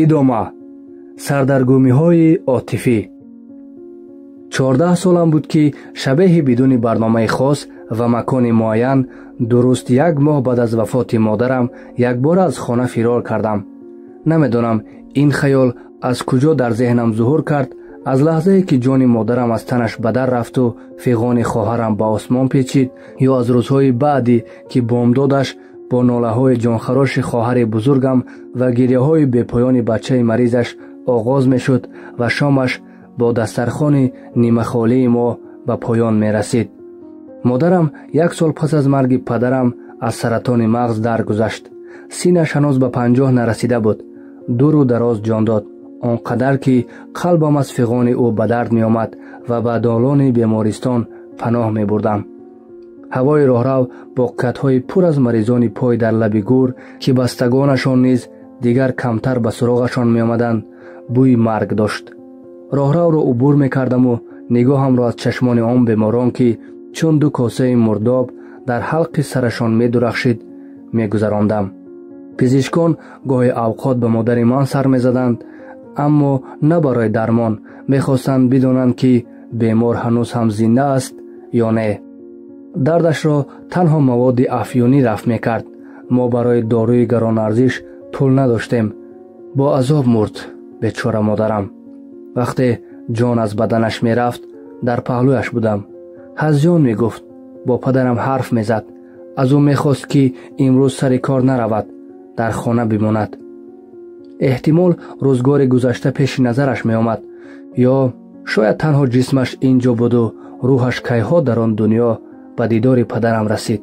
Идома. Сардаргумиҳои отифӣ. 14 солам буд, ки шабеҳи бидуни барномаи хос ва макони муайян, дуруст як моҳ баъд аз вафоти модарам, якбора аз хона фирор кардам. Намедонам, ин хаёл аз куҷо дар зеҳнам зуҳур кард. Аз лаҳзае ки ҷони модарам аз танаш ба дар рафту фиғони хоҳарам ба осмон печид, ё аз рӯзҳои баъдӣ, ки бомдодаш бо нолаҳои ҷонхароши хоҳари бузургам ва гиряҳои бепоёни бачаи маризаш оғоз мешуд ва шомаш бо дастархони нимахолии мо ба поён мерасид. Модарам як сол пас аз марги падарам аз саратони мағз даргузашт. Синаш ҳанӯз ба 50 нарасида буд. Дуру дароз ҷон дод, он қадар ки қалбам аз фиғони ӯ ба дард меомад ва ба долони бемористон паноҳ мебурдам. Ҳавои роҳрав бо катҳои пур аз маризони пой дар лаби гур, ки бастагонашон низ дигар камтар ба суроғашон меомаданд, бӯи марг дошт. Роҳравро убур мекардаму нигоҳамро аз чашмони он беморон, ки чун ду косаи мурдоб дар ҳалқи сарашон медурахшид, мегузарондам. Пизишкон гоҳи авқот ба модари ман сар мезаданд, аммо на барои дармон, мехостанд бидонанд, ки бемор ҳанӯз ҳам зинда аст ё не. Дардашро танҳо маводи афюнӣ рафт мекард. Мо барои доруи гаронарзиш пул надоштем. Бо азоб мурд бечора модарам. Вақте ҷон аз баданаш мерафт, дар паҳлӯяш будам. Ҳазён мегуфт, бо падарам ҳарф мезад. Аз ӯ мехост, ки имрӯз сари кор наравад, дар хона бимонад. Эҳтимол, рӯзгори гузашта пеши назараш меомад, ё шояд танҳо ҷисмаш ин ҷо буду рӯҳаш кайҳо дар он дунё ба дидори падарам расид.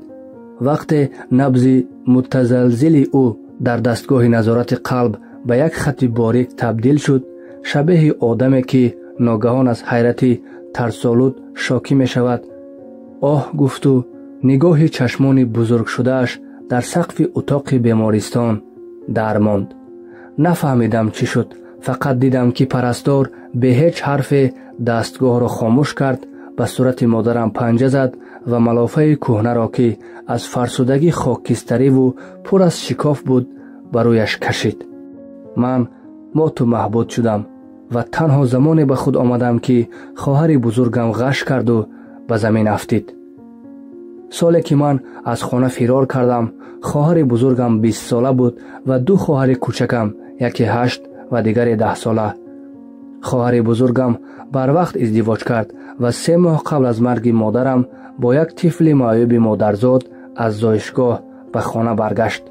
Вақте набзи мутазалзили ӯ дар дастгоҳи назорати қалб ба як хати борик табдил шуд, шабеҳи одаме, ки ногаҳон аз ҳайрати тарсолуд шокӣ мешавад, оҳ гуфту нигоҳи чашмони бузургшудааш дар сақфи утоқи бемористон дармонд. Нафаҳмидам, чӣ шуд, фақат дидам, ки парастор бе ҳеҷ ҳарфе дастгоҳро хомӯш кард, ба сурати модарам панҷа зад ва малофаи кӯҳнаро, ки аз фарсудагӣ хокистариву пур аз шикоф буд, ба рӯяш кашид. Ман моту маҳбуд шудам ва танҳо замоне ба худ омадам, ки хоҳари бузургам ғаш карду ба замин афтид. Соле ки ман аз хона фирор кардам, хоҳари бузургам 20сола буд ва ду хоҳари кӯчакам, яке 8 ва дигаре 10сола. Хоҳари бузургам барвақт издивоҷ кард ва 3 моҳ қабл аз марги модарам бо як тифли маъюби модарзод аз зоишгоҳ ба хона баргашт.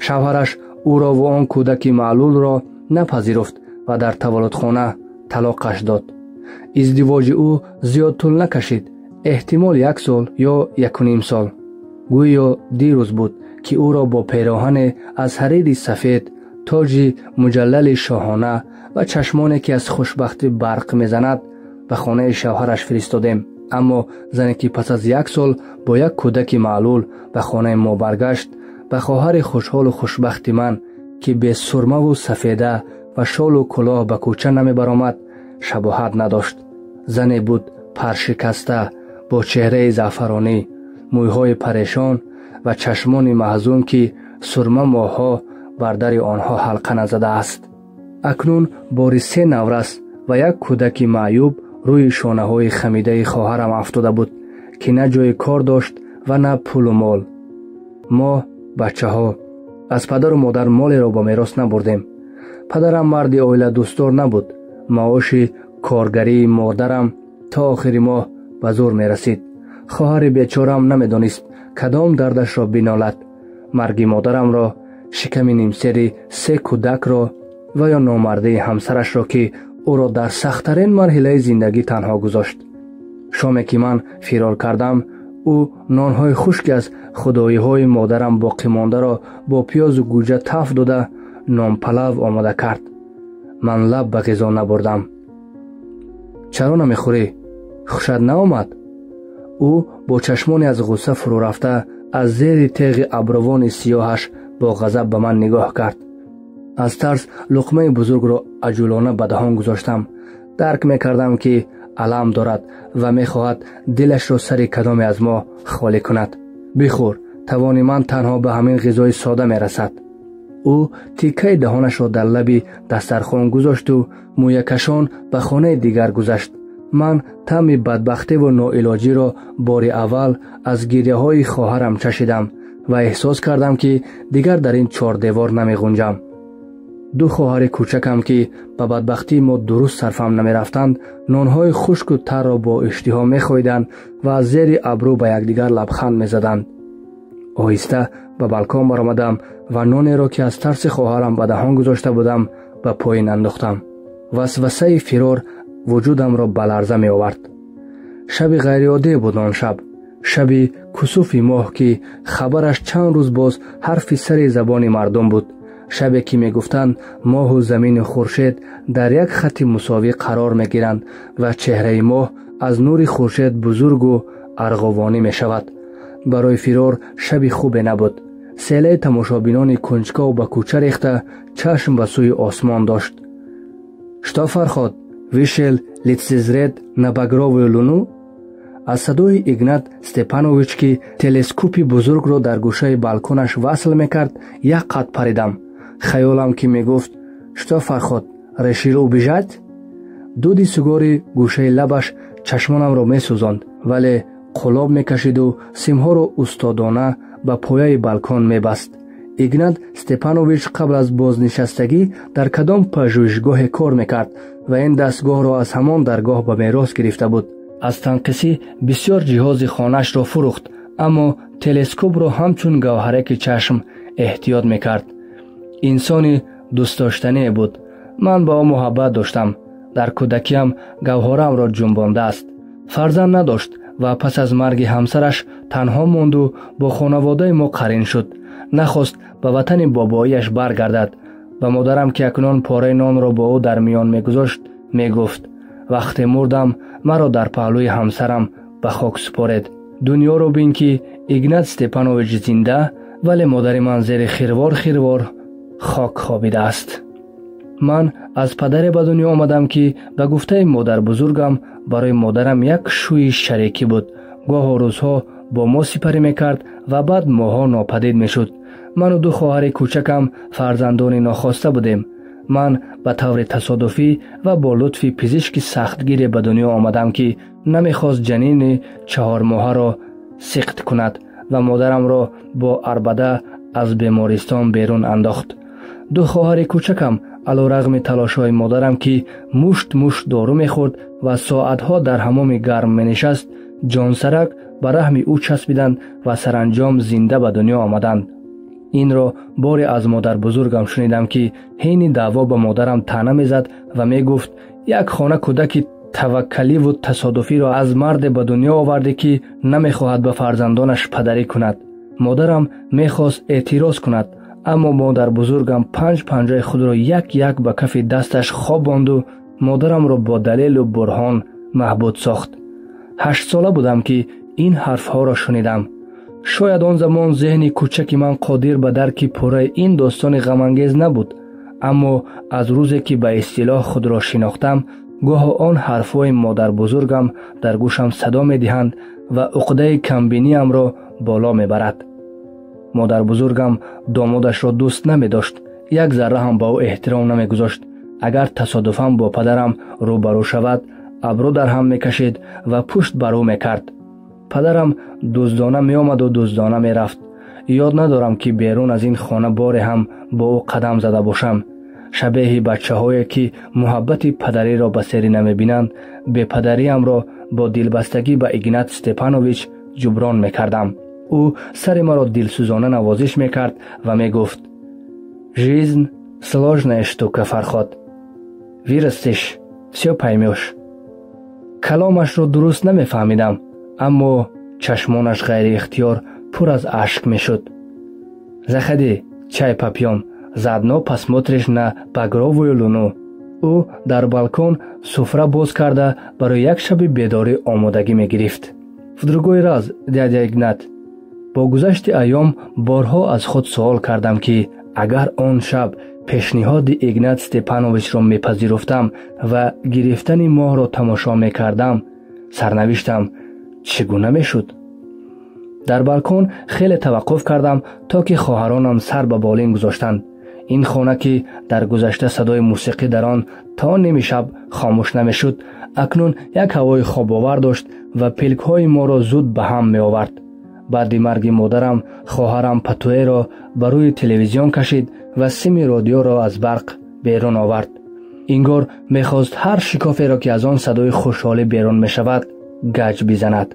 Шавҳараш ӯро ва он кӯдаки маълулро напазируфт ва дар таваллудхона талоқаш дод. Издивоҷи ӯ зиёд тӯл накашид, эҳтимол як сол ё 1.5 сол. Гӯё дирӯз буд, ки ӯро бо пероҳане аз ҳарири сафед, тоҷи муҷаллали шоҳона ва чашмоне, ки аз хушбахтӣ барқ мезанад, ба хонаи шавҳараш фиристодем. Аммо зане, ки пас аз як сол бо як кӯдаки маълул ба хонаи мо баргашт, ба хоҳари хушҳолу хушбахти ман, ки бесурмаву сафеда ва шолу кулоҳ ба кӯча намебаромад, шабоҳат надошт. Зане буд паршикаста, бо чеҳраи заъфаронӣ, мӯйҳои парешон ва чашмони маҳзун, ки сурма моҳҳо бар дари онҳо ҳалқа назадааст. Акнун бори 3 наврас ва як кӯдаки маъюб рӯи шонаҳои хамидаи хоҳарам афтода буд, ки на ҷои кор дошт ва на пулу мол. Мо, бачаҳо, аз падару модар молеро ба мерос набурдем. Падарам марди оиладӯстдор набуд. Маоши коргарии модарам то охири моҳ ба зӯр мерасид. Хоҳари бечорам намедонист, кадом дардашро бинолад: марги модарамро, шиками нимсери 3 кӯдакро ва ё номардии ҳамсарашро, ки ӯро дар сахттарин марҳилаи зиндагӣ танҳо гузошт. Шоме ки ман фирор кардам, ӯ нонҳои хушки аз худоиҳои модарам боқимондаро бо пиёзу гӯҷа таф дода, нонпалав омода кард. Ман лаб ба ғизо набурдам. Чаро намехӯрӣ? Хушат наомад? Ӯ бо чашмоне аз ғусса фурӯ рафта, аз зери теғи абрувони сиёҳаш бо ғазаб ба ман нигоҳ кард. Аз тарс луқмаи бузургро аҷулона ба даҳон гузоштам. Дарк мекардам, ки алам дорад ва мехоҳад дилашро сари кадоме аз мо холӣ кунад. Бихӯр, тавони ман танҳо ба ҳамин ғизои сода мерасад. Ӯ тиккаи даҳонашро дар лаби дастархон гузошту мӯякашон ба хонаи дигар гузашт. Ман таъми бадбахтиву ноилоҷиро бори аввал аз гиряҳои хоҳарам чашидам ва эҳсос кардам, ки дигар дар ин чордевор намеғунҷам. Ду хоҳари кӯчакам, ки ба бадбахтии мо дуруст сарфам намерафтанд, нонҳои хушку тарро бо иштиҳо мехоҳиданд ва аз зери абрӯ ба якдигар лабханд мезаданд. Оҳиста ба балкон баромадам ва нонеро, ки аз тарси хоҳарам ба даҳон гузошта будам, ба поин андохтам. Васвасаи фирор вуҷудамро ба ларза меовард. Шаби ғайриоддӣ буд он шаб, шаби кусуфи моҳ, ки хабараш чанд рӯз боз ҳарфи сари забони мардум буд. Шабе ки мегуфтанд, моҳу замину хуршед дар як хатти мусовӣ қарор мегиранд ва чеҳраи моҳ аз нури хуршед бузургу арғувонӣ мешавад. Барои фирор шаби хубе набуд. Селаи тамошобинони кунҷков ба кӯча рехта чашм ба сӯи осмон дошт. «Что, Фарход, вышел лицезреть на багровую луну?» Аз садои Игнат Степанович, ки телескопи бузургро дар гӯшаи балконаш васл мекард, як қад паридам. Хаёлам ки мегуфт: «Что, Фарход, решил убежать?» Дуди сигори гӯшаи лабаш чашмонамро месӯзонд, вале қулоб мекашиду симҳоро устодона ба пояи балкон мебаст. Игнат Степанович қабл аз бознишастагӣ дар кадом пажӯҳишгоҳе кор мекард ва ин дастгоҳро аз ҳамон даргоҳ ба мерос гирифта буд. Аз танқисӣ бисёр ҷиҳози хонаашро фурӯхт, аммо телескопро ҳамчун гавҳараки чашм эҳтиёт мекард. Инсони дӯстдоштание буд. Ман ба ӯ муҳаббат доштам. Дар кӯдакиам гавҳораамро ҷунбондааст. Фарзанд надошт ва пас аз марги ҳамсараш танҳо монду бо хонаводаи мо қарин шуд. Нахост ба ватани бобоияш баргардад. Ба модарам, ки акнун пораи нонро бо ӯ дар миён мегузошт, мегуфт: «Вақте мурдам, маро дар паҳлӯи ҳамсарам ба хок супоред». Дунёро бин, ки Игнат Степанович зинда, вале модари ман зери хирвор хирвор хок хобидааст. Ман аз падаре ба дунё омадам, ки ба гуфтаи модарбузургам барои модарам як шӯи шарикӣ буд. Гоҳу рӯзҳо бо мо сипарӣ мекард ва баъд моҳҳо нопадид мешуд. Ману ду хоҳари кӯчакам фарзандони нохоста будем. Ман ба таври тасодуфӣ ва бо лутфи пизишки сахтгире ба дунё омадам, ки намехост ҷанини чаҳормоҳаро сиқт кунад ва модарамро бо арбада аз бемористон берун андохт. Ду хоҳари кӯчакам, алорағми талошҳои модарам, ки мушт мушт дору мехӯрд ва соатҳо дар ҳамоми гарм менишаст, ҷонсарак ба раҳми ӯ часпиданд ва саранҷом зинда ба дунё омаданд. Инро боре аз модарбузургам шунидам, ки ҳини даъво ба модарам таъна мезад ва мегуфт: «Як хона кӯдаки таваккаливу тасодуфиро аз марде ба дунё овардӣ, ки намехоҳад ба фарзандонаш падарӣ кунад». Модарам мехост эътироз кунад, аммо модарбузургам панҷ панҷаи худро як як ба кафи дасташ хобонду модарамро бо далелу бурҳон маҳбуд сохт. 8сола будам, ки ин ҳарфҳоро шунидам. Шояд он замон зеҳни кӯчаки ман қодир ба дарки пурраи ин достони ғамангез набуд, аммо аз рӯзе ки ба истилоҳ худро шинохтам, гоҳо он ҳарфҳои модарбузургам дар гӯшам садо медиҳанд ва уқдаи камбиниамро боло мебарад. Модарбузургам домодашро дӯст намедошт, як зарра ҳам ба ӯ эҳтиром намегузошт. Агар тасодуфан бо падарам рӯбарӯ шавад, абрӯ дар ҳам мекашид ва пушт бар ӯ мекард. Падарам дуздона меомаду дуздона мерафт. Ёд надорам, ки берун аз ин хона боре ҳам бо ӯ қадам зада бошам. Шабеҳи бачаҳое, ки муҳаббати падариро ба серӣ намебинанд, бепадариамро бо дилбастагӣ ба Игнат Степанович ҷуброн мекардам. Ӯ сари маро дилсӯзона навозиш мекард ва мегуфт: «Жизнь сложная штука, Фарход, вырастешь, всё поймёшь». Каломашро дуруст намефаҳмидам, аммо чашмонаш ғайриихтиёр пур аз ашк мешуд. «Заходи, чай попьём, заодно посмотришь на багровую луну». Ӯ дар балкон суфра боз карда, барои як шаби бедорӣ омодагӣ мегирифт. В другой раз, дядя Игнат. Бо гузашти айём борҳо аз худ суол кардам, ки агар он шаб пешниҳоди Игнат Степановичро мепазируфтам ва гирифтани моҳро тамошо мекардам, сарнавиштам чӣ гуна мешуд? Дар балкон хеле таваққуф кардам, то ки хоҳаронам сар ба болин гузоштанд. Ин хона, ки дар гузашта садои мусиқӣ дар он то ними шаб хомӯш намешуд, акнун як ҳавои хобовар дошт ва пилкҳои моро зуд ба ҳам меовард. Баъди марги модарам хоҳарам патуэро ба рӯи телевизион кашид ва сими радиоро аз барқ берун овард. Ингор мехост ҳар шикоферо, ки аз он садои хушҳолӣ берун мешавад, гаҷ бизанад.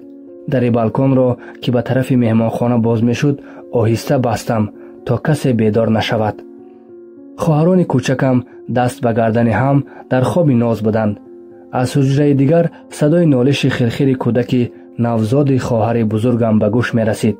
Дари балконро, ки ба тарафи меҳмонхона боз мешуд, оҳиста бастам, то касе бедор нашавад. Хоҳарони кӯчакам даст ба гардани ҳам дар хоби ноз буданд. Аз ҳуҷраи дигар садои нолиши хирхири кӯдаки навзоди хоҳари бузургам ба гӯш мерасид.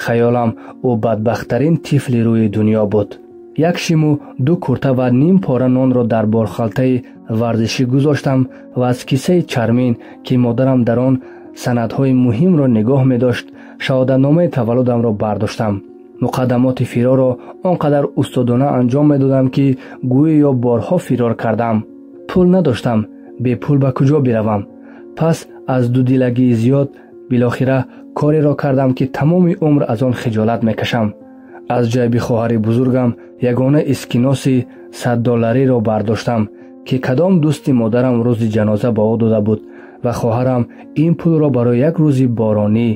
Хаёлам ӯ бадбахттарин тифли рӯи дунё буд. Як шиму ду курта ва ним пора нонро дар борхалтаи варзишӣ гузоштам ва аз кисаи чармин, ки модарам дар он санадҳои муҳимро нигоҳ медошт, шаҳодатномаи таваллудамро бардоштам. Муқаддамоти фирорро он қадар устодона анҷом медодам, ки гӯё борҳо фирор кардам. Пул надоштам, бепул ба куҷо биравам? Пас аз дудилагии зиёд билохира кореро кардам, ки тамоми умр аз он хиҷолат мекашам. Аз ҷайби хоҳари бузургам ягона искиноси 100 доллариро бардоштам, ки кадом дӯсти модарам рӯзи ҷаноза ба ӯ дода буд, ва хоҳарам ин пулро барои як рӯзи боронӣ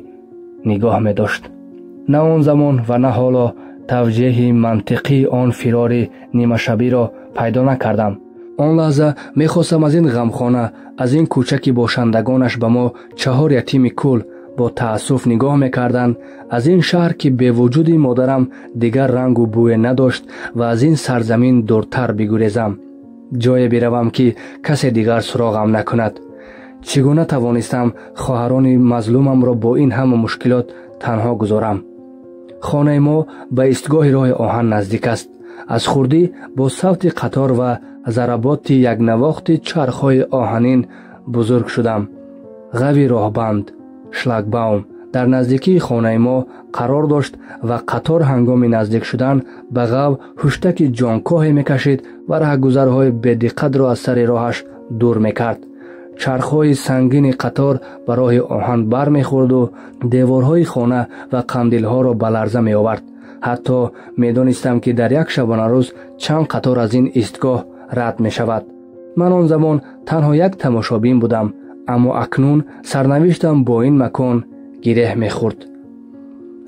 нигоҳ медошт. На он замон ва на ҳоло тавҷеҳи мантиқии он фирори нимашабиро пайдо накардам. Он лаҳза мехостам аз ин ғамхона, аз ин кӯча, ки бошандагонаш ба мо, чаҳор ятими кул, бо таассуф нигоҳ мекарданд, аз ин шаҳр, ки бевуҷуди модарам дигар рангу бӯе надошт, ва аз ин сарзамин дуртар бигурезам, ҷое биравам, ки касе дигар суроғам накунад. Чӣ гуна тавонистам хоҳарони мазлумамро бо ин ҳама мушкилот танҳо гузорам? Хонаи мо ба истгоҳи роҳи оҳан наздик аст. Аз хурдӣ бо савти қатор ва заработи якнавохти чархҳои оҳанин бузург шудам. Ғави роҳбанд, шлагбаум, дар наздикии хонаи мо қарор дошт ва қатор ҳангоми наздик шудан ба ғав ҳуштаки ҷонкоҳе мекашид ва раҳгузарҳои бедиққатро аз сари роҳаш дур мекард. Чархҳои сангини қатор ба роҳи оҳан бармехӯрду деворҳои хона ва қандилҳоро ба ларза меовард. Ҳатто медонистам, ки дар як шабонарӯз чанд қатор аз ин истгоҳ рад мешавад. Ман он замон танҳо як тамошобин будам, аммо акнун сарнавиштам бо ин макон гиреҳ мехӯрд.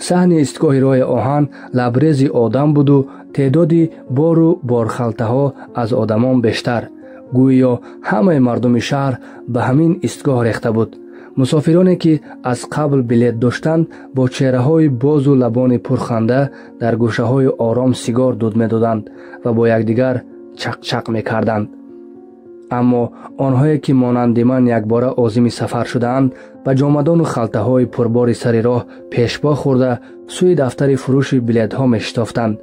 Саҳни истгоҳи роҳи оҳан лабрези одам буду теъдоди бору борхалтаҳо аз одамон бештар. Гӯё ҳамаи мардуми шаҳр ба ҳамин истгоҳ рехта буд. Мусофироне, ки аз қабл билет доштанд, бо чеҳраҳои бозу лабони пурханда дар гӯшаҳои ором сигор дуд медоданд ва бо якдигар чақчақ мекарданд. Аммо онҳое, ки монанди ман якбора озими сафар шудаанд, ба ҷомадону халтаҳои пурбори сари роҳ пешпо хӯрда, сӯи дафтари фурӯши билетҳо мешитофтанд.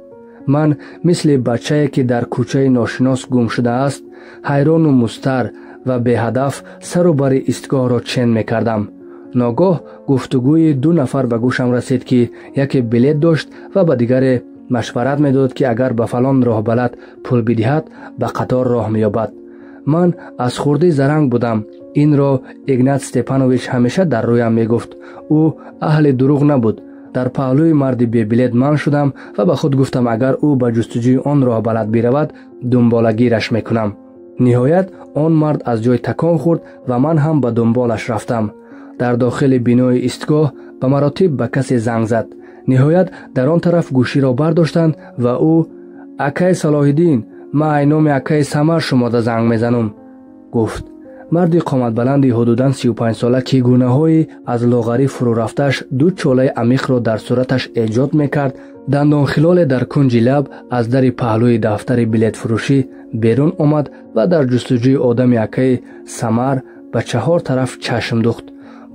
Ман мисли бачае, ки дар кӯчаи ношинос гум шудааст, ҳайрону музтар ва беҳадаф сару бари истгоҳро чен мекардам. Ногоҳ гуфтугӯи ду нафар ба гӯшам расид, ки яке билет дошт ва ба дигаре машварат медод, ки агар ба фалон роҳбалад пул бидиҳад, ба қатор роҳ меёбад. Ман аз хурдӣ заранг будам. Инро Игнат Степанович ҳамеша дар рӯям мегуфт. Ӯ аҳли дурӯғ набуд. Дар паҳлӯи марди бебилет ман шудам ва ба худ гуфтам, агар ӯ ба ҷустуҷӯи он роҳбалад биравад, дунболагираш мекунам. Ниҳоят он мард аз ҷой такон хӯрд ва ман ҳам ба дунболаш рафтам. Дар дохили бинои истгоҳ ба маротиб ба касе занг зад. Ниҳоят дар он тараф гӯширо бардоштанд ва ӯ: «Акай Салоҳиддин, ман айноми акаи Самар шумода занг мезанам», — гуфт. Марди қоматбаланди ҳудудан 35-сола, ки гунаҳои аз лоғарӣ фурӯ рафтааш ду чолаи амиқро дар сураташ эҷод мекард, дандонхилоле дар кунҷи лаб, аз дари паҳлӯи дафтари билетфурӯшӣ берун омад ва дар ҷустуҷӯи одами акаи Самар ба чаҳор тараф чашм духт.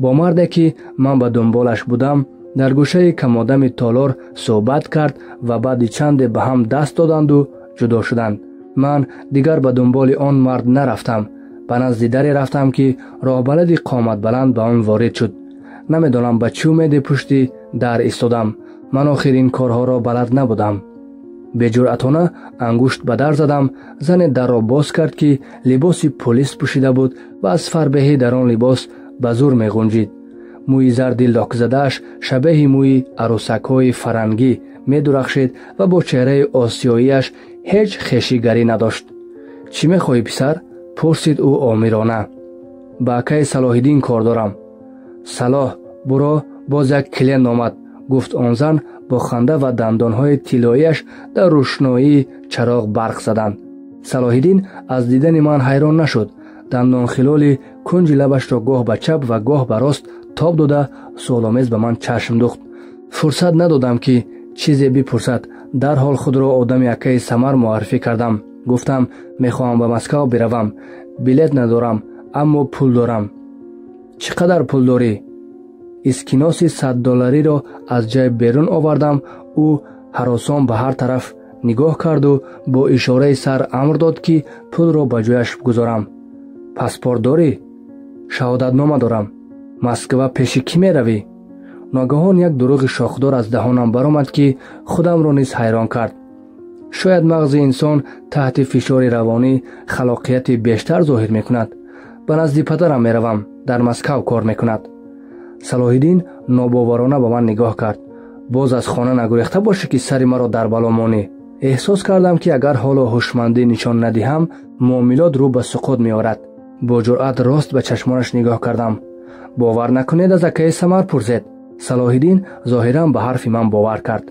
Бо марде, ки ман ба дунболаш будам, дар гӯшаи камодами толор суҳбат кард ва баъди чанде ба ҳам даст доданду ҷудо шуданд. Ман дигар ба дунболи он мард нарафтам. Ба назди даре рафтам, ки роҳбалади қоматбаланд ба он ворид шуд. Намедонам, ба чӣ умеде пушти дар истодам. Ман охир ин корҳоро балад набудам. Беҷуръатона ангушт ба дар задам. Зане дарро боз кард, ки либоси полис пӯшида буд ва аз фарбеҳӣ дар он либос ба зур меғунҷид. Мӯи зарди локзадааш шабеҳи мӯи арӯсакҳои фарангӣ медурахшид ва бо чеҳраи осиёияш ҳеҷ хешигарӣ надошт. Чӣ мехоҳӣ, писар? Пурсид ӯ омирона. Ба акаи Салоҳиддин кор дорам. Салоҳ, буро, боз як клиент омад, гуфт он зан бо ханда ва дандонҳои тиллоияш дар рӯшноии чароғ барқ заданд. Салоҳиддин аз дидани ман ҳайрон нашуд. Дандонхилоли кунҷи лабашро гоҳ ба чап ва гоҳ ба рост тоб дода, суоломез ба ман чашм духт. Фурсат надодам, ки чизе бипурсад. Дарҳол худро одами акаи Самар муаррифӣ кардам. Гуфтам, мехоҳам ба Москав биравам. Билет надорам, аммо пул дорам. Чӣ қадар пул дорӣ? Искиноси 100 доллариро аз ҷайб берун овардам. Ӯ ҳаросон ба ҳар тараф нигоҳ карду бо ишораи сар амр дод, ки пулро ба ҷояш гузорам. Паспорт дорӣ? Шаҳодатнома дорам. Москва пеши кӣ меравӣ? Ногаҳон як дурӯғи шохдор аз даҳонам баромад, ки худамро низ ҳайрон кард. Шояд мағзи инсон таҳти фишори равонӣ халоқияти бештар зоҳир мекунад. Ба назди падарам меравам, дар Москав кор мекунад. Салоҳиддин нобоварона ба ман нигоҳ кард. Боз аз хона нагурехта бошӣ, ки сари маро дар бало монӣ? Эҳсос кардам, ки агар ҳоло ҳушмандӣ нишон надиҳам, муомилот рӯ ба суқут меорад. Бо ҷуръат рост ба чашмонаш нигоҳ кардам. Бовар накунед, аз акаи Самар пурсед. Салоҳиддин зоҳиран ба ҳарфи ман бовар кард.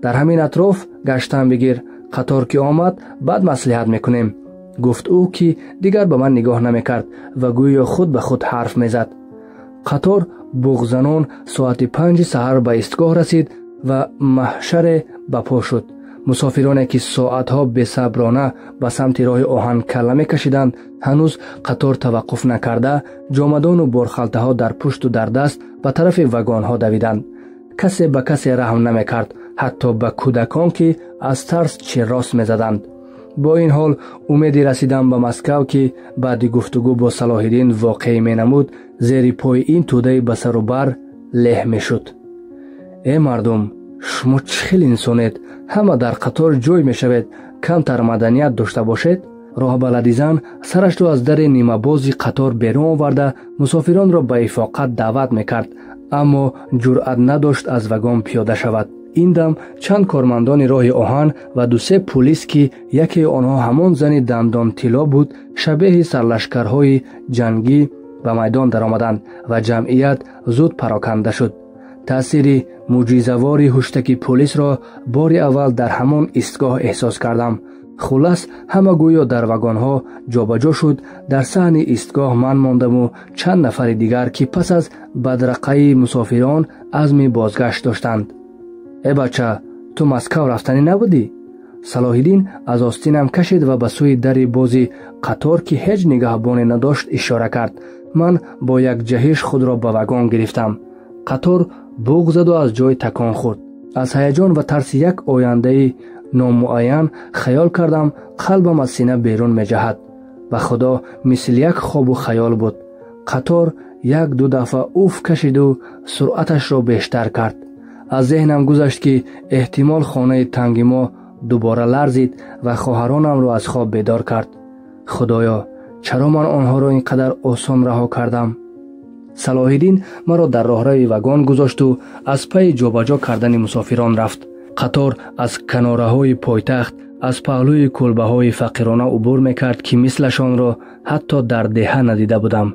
Дар ҳамин атроф гаштан бигир, қатор ки омад, баъд маслиҳат мекунем, гуфт ӯ, ки дигар ба ман нигоҳ намекард ва гӯё худ ба худ ҳарф мезад. Қатор буғзанон соати 5-и саҳар ба истгоҳ расид ва маҳшаре ба по шуд. Мусофироне, ки соатҳо бесаброна ба самти роҳи оҳан калла мекашиданд, ҳанӯз қатор таваққуф накарда, ҷомадону борхалтаҳо дар пушту дар даст ба тарафи вагонҳо давиданд. Касе ба касе раҳм намекард, ҳатто ба кӯдакон, ки аз тарс чиррост мезаданд. Бо ин ҳол, умеди расидан ба Москав, ки баъди гуфтугӯ бо Салоҳиддин воқеӣ менамуд, зери пои ин тӯдаи ба сару бар леҳ мешуд. Э мардум, шумо чӣ хел инсонед? Ҳама дар қатор ҷой мешавед. Камтар маданият дошта бошед. Роҳбалади зан сарашро аз дари нимабози қатор берун оварда, мусофиронро ба ифоқат даъват мекард, аммо ҷуръат надошт аз вагон пиёда шавад. Ин дам чанд кормандони роҳи оҳан ва дусе пулис, ки якеи онҳо ҳамон зани дандонтилло буд, шабеҳи сарлашкарҳои ҷангӣ ба майдон даромаданд ва ҷамъият зуд пароканда шуд. Таъсири мӯъҷизавори ҳуштаки пулисро бори аввал дар ҳамон истгоҳ эҳсос кардам. Хуллас, ҳама гӯё дар вагонҳо ҷобаҷо шуд. Дар саҳни истгоҳ ман мондаму чанд нафари дигар, ки пас аз бадрақаи мусофирон азми бозгашт доштанд. Э бача, ту Москав рафтанӣ набудӣ? Салоҳиддин аз остинам кашид ва ба сӯи дари бози қатор, ки ҳеҷ нигаҳбоне надошт, ишора кард. Ман бо як ҷаҳиш худро ба вагон гирифтам. Қатор буғ заду аз ҷой такон хӯрд. Аз ҳаяҷон ва тарси як ояндаи номуайян хаёл кардам, қалбам аз сина берун меҷаҳад. Ба Худо, мисли як хобу хаёл буд. Қатор як ду дафъа уф кашиду суръаташро бештар кард. Аз зеҳнам гузашт, ки эҳтимол хонаи танги мо дубора ларзид ва хоҳаронамро аз хоб бедор кард. Худоё, чаро ман онҳоро ин қадар осон раҳо кардам? Салоҳиддин маро дар роҳрави вагон гузошту аз пайи ҷобаҷо кардани мусофирон рафт. Қатор аз канораҳои пойтахт, аз паҳлӯи кӯлбаҳои фақирона убур мекард, ки мислашонро ҳатто дар деҳа надида будам.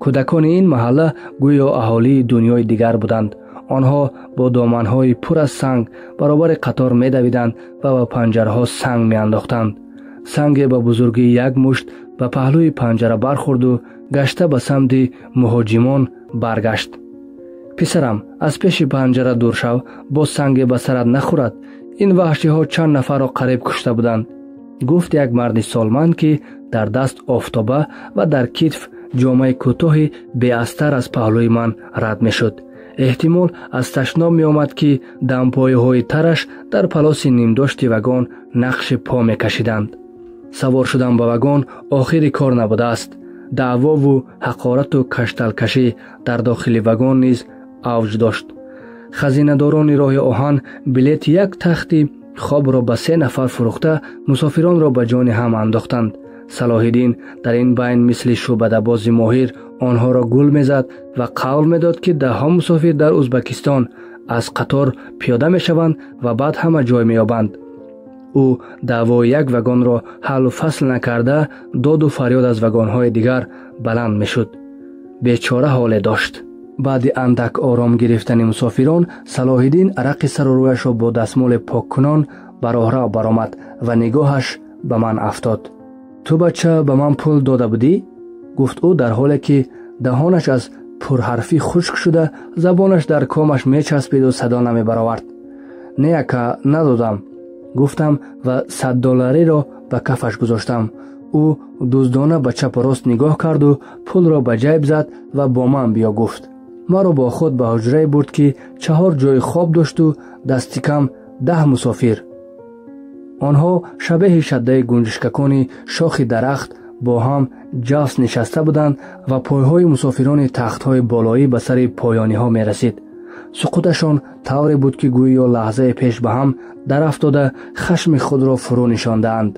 Кӯдакони ин маҳалла гӯё аҳолии дунёи дигар буданд. Онҳо бо доманҳои пур аз санг баробари қатор медавиданд ва ба панҷараҳо санг меандохтанд. Санге ба бузургии як мушт ба паҳлӯи панҷара бархӯрду гашта ба самти муҳоҷимон баргашт. Писарам, аз пеши панҷара дур шав, боз санге ба сарат нахӯрад. Ин ваҳшиҳо чанд нафарро қариб кушта буданд, гуфт як марди солманд, ки дар даст офтоба ва дар китф ҷомаи кӯтоҳи беастар аз паҳлӯи ман рад мешуд. Эҳтимол, аз ташноб меомад, ки дампоиҳои тараш дар палоси нимдошти вагон нақши по мекашиданд. Савор шудан ба вагон охири кор набудааст. Даъвову ҳақорату кашталкашӣ дар дохили вагон низ авҷ дошт. Хазинадорони роҳи оҳан билети як тахти хобро ба се нафар фурӯхта, мусофиронро ба ҷони ҳам андохтанд. Салоҳиддин дар ин байн мисли шӯъбадабози моҳир онҳоро гул мезад ва қавл медод, ки даҳҳо мусофир дар Узбакистон аз қатор пиёда мешаванд ва баъд ҳама ҷой меёбанд. Ӯ даъвои як вагонро ҳаллу фасл накарда, доду фарёд аз вагонҳои дигар баланд мешуд. Бечора ҳоле дошт. Баъди андак ором гирифтани мусофирон, Салоҳиддин арақи сару рӯяшро бо дастмоли поккунон ба роҳрав баромад ва нигоҳаш ба ман афтод. Ту, бача, ба ман пул дода будӣ? Гуфт ӯ дар ҳоле ки даҳонаш аз пурҳарфӣ хушк шуда, забонаш дар комаш мечаспиду садо намебаровард. Не, ака, надодам, гуфтам ва 100 доллариро ба кафаш гузоштам. Ӯ дуздона ба чапу рост нигоҳ карду пулро ба ҷайб зад ва бо ман биё гуфт. Маро бо худ ба ҳуҷрае бурд, ки чаҳор ҷои хоб дошту дасти кам 10 мусофир. Онҳо шабеҳи шаддаи гунҷишкакони шохи дарахт бо ҳам ҷафс нишаста буданд ва пойҳои мусофирони тахтҳои болоӣ ба сари поёниҳо мерасид. Суқуташон тавре буд, ки гӯё лаҳзаи пеш ба ҳам дарафтода, хашми худро фурӯ нишондаанд.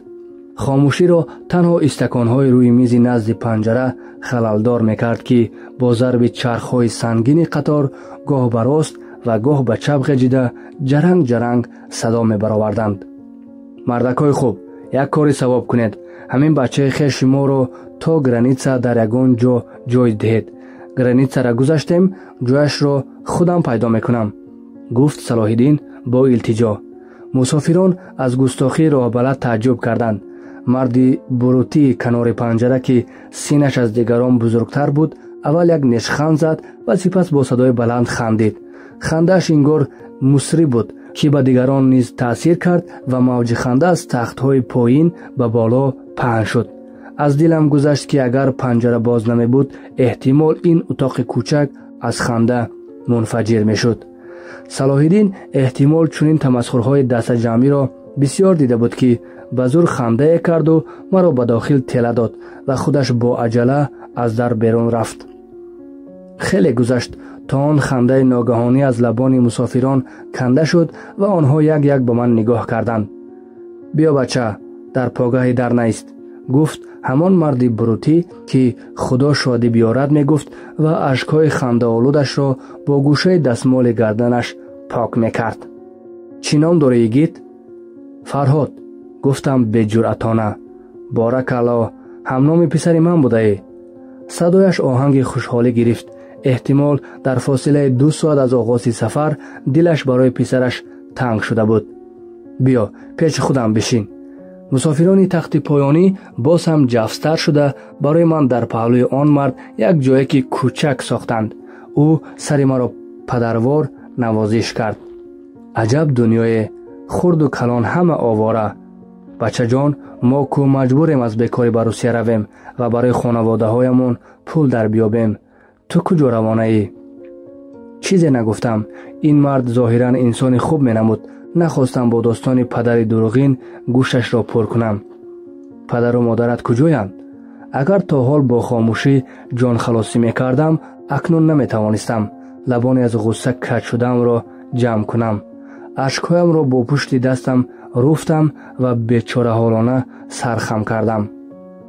Хомӯширо танҳо истаконҳои рӯи мизи назди панҷара халалдор мекард, ки бо зарби чархҳои сангини қатор гоҳ ба рост ва гоҳ ба чап ғеҷида, ҷаранг ҷаранг садо мебароварданд. Мардакҳои хуб, як кори савоб кунед, ҳамин бачаи хеши моро то граница дар ягон ҷо ҷой диҳед. Границара гузаштем, ҷояшро худам пайдо мекунам, гуфт Салоҳиддин бо илтиҷо. Мусофирон аз густохии роҳбалад тааҷҷуб карданд. Марди бурутии канори панҷара, ки синнаш аз дигарон бузургтар буд, аввал як нешханд зад ва сипас бо садои баланд хандид. Хандааш ингор мусрӣ буд, ки ба дигарон низ таъсир кард ва мавҷи ханда аз тахтҳои поин ба боло паҳн шуд. Аз дилам гузашт, ки агар панҷара боз намебуд, эҳтимол ин утоқи кӯчак аз ханда мунфаҷир мешуд. Салоҳиддин эҳтимол чунин тамасхурҳои дастаҷамъиро бисёр дида буд, ки ба зур хандае карду маро ба дохил тела дод ва худаш бо аҷала аз дар берун рафт. Хеле гузашт, то он хандаи ногаҳонӣ аз лабони мусофирон канда шуд ва онҳо як як ба ман нигоҳ карданд. Биё, бача, дар погаҳи дар наист, гуфт ҳамон марди бурутӣ, ки худо шодӣ биёрад мегуфт ва ашкҳои хандаолудашро бо гӯшаи дастмоли гарданаш пок мекард. Чӣ ном дорӣ, йигит? Фарҳод, гуфтам беҷуръатона. Боракалло, ҳамноми писари ман будаӣ. Садояш оҳанги хушҳолӣ гирифт. Эҳтимол дар фосилаи 2 соат аз оғози сафар дилаш барои писараш танг шуда буд. Биё, пеши худам бишин. Мусофирони тахти поёнӣ боз ҳам ҷафстар шуда, барои ман дар паҳлӯи он мард як ҷояки кӯчак сохтанд. Ӯ сари маро падарвор навозиш кард. Аҷаб дунёе, хурду калон ҳама овора. Бачаҷон, мо ку маҷбурем аз бекорӣ ба Русия равем ва барои хонаводаҳоямон пул дар биёбем. Ту куҷо равонаӣ? Чизе нагуфтам. Ин мард зоҳиран инсони хуб менамуд. Нахостам бо достони падари дурӯғин гӯшашро пур кунам. Падару модарат куҷоянд? Агар то ҳол бо хомӯшӣ ҷонхалосӣ мекардам, акнун наметавонистам лабоне аз ғусса каҷ шудаамро ҷамъ кунам. Ашкҳоямро бо пушти дастам руфтам ва бечораҳолона сархам кардам.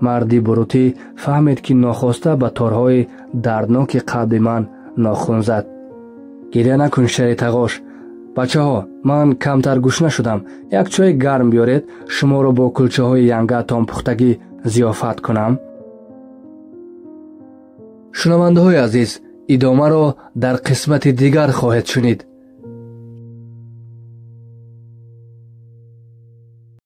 Марди бурутӣ фаҳмид, ки нохоста ба торҳои дардноки қалби ман нохун зад. Гиря накун, шери тағош. Бачаҳо, ман камтар гушна шудам, як чойи гарм биёред, шуморо бо кулчаҳои янгаатон пухтагӣ зиёфат кунам. Шунавандаҳои азиз, идомаро дар қисмати дигар хоҳед шунид.